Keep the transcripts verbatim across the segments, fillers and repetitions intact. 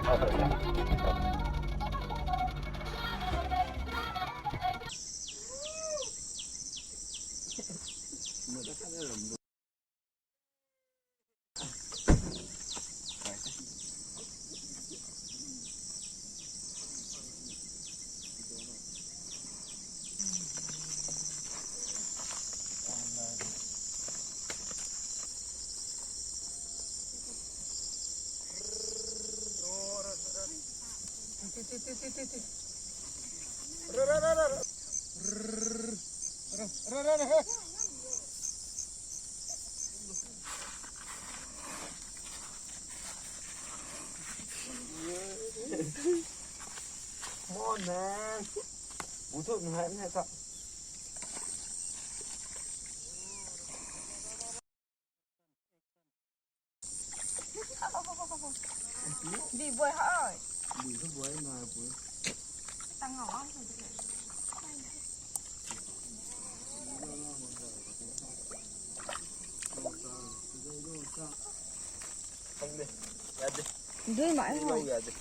Come on, man. Bù thuk nai, nai ta. Bi buai ha oi. Bi thu buai nai buai. Tang ngau ang. Dui mai hoi.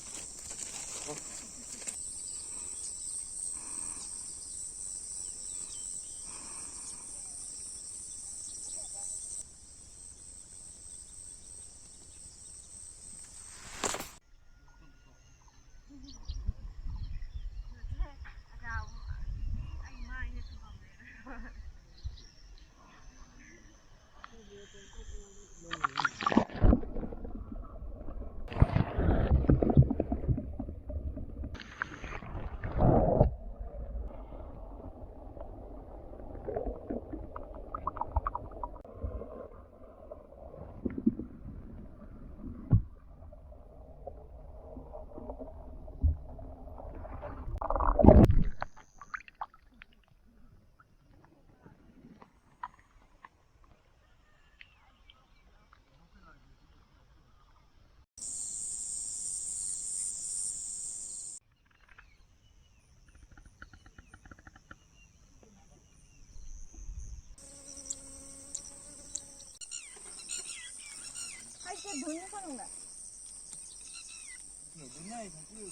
Hai ke dhun ni kha lung da. Dhun nai kha tu.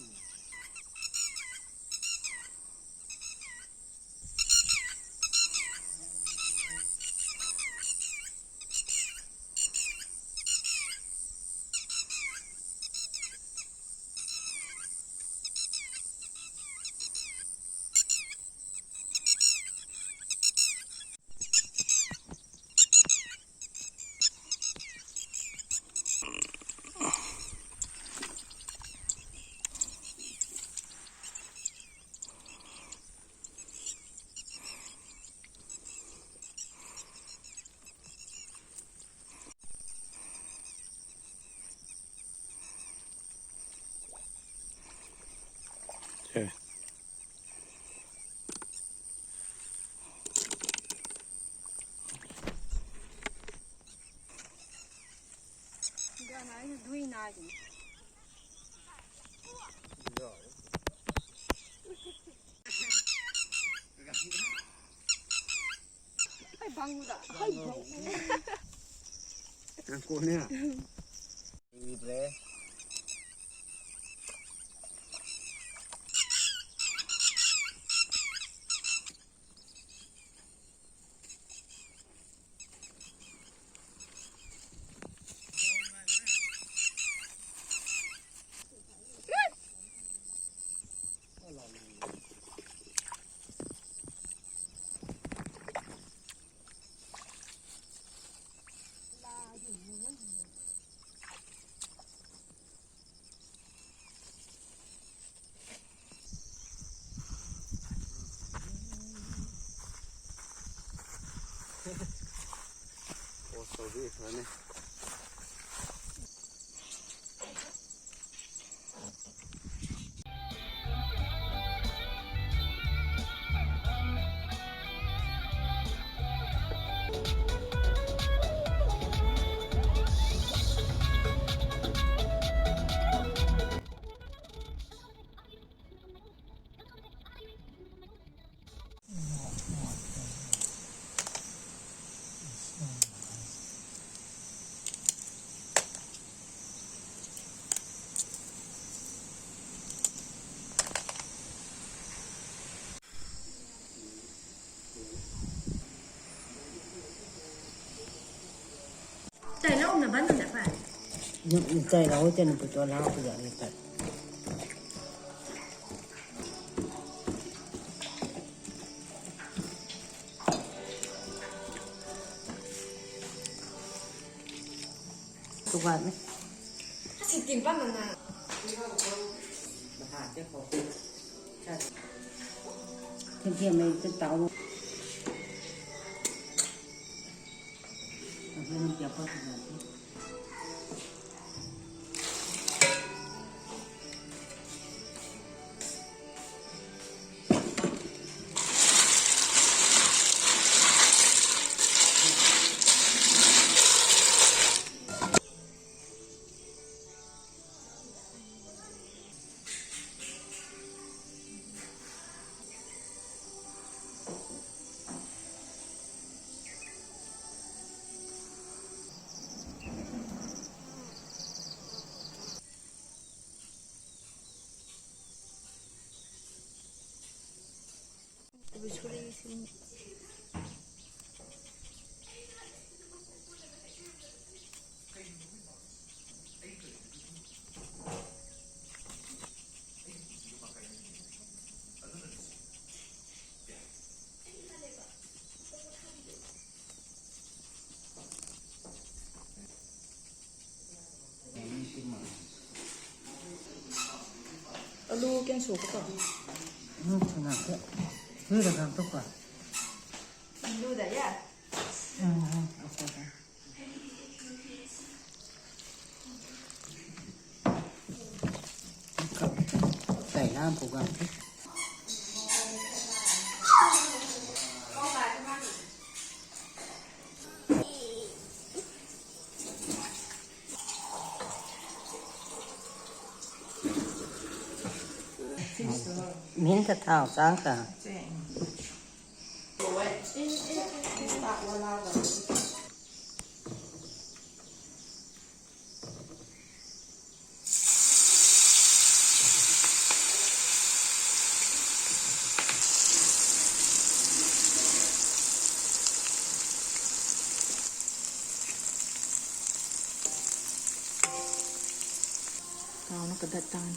Hai bang da, hai bang. Ang ko niya. Ibre. Oh, so big, man. Nchai lau tei nang pui tuang lau pui zan ni tat. Tuan ni. Siting pa mana. Thank you, mei tu tau. Alu kan sw ka ta. Hmm, sw na ke. Sw ra kan tu ka. Alu da ya. Hmm, hmm, okay, okay. Tei lam pu gan the. Min ta thau chang ka. Taw na kadat tan.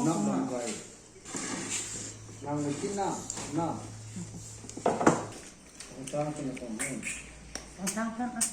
Nap lam gay. Lang le tina, na. Ang tang tina kong mo. Ang tang tang ah.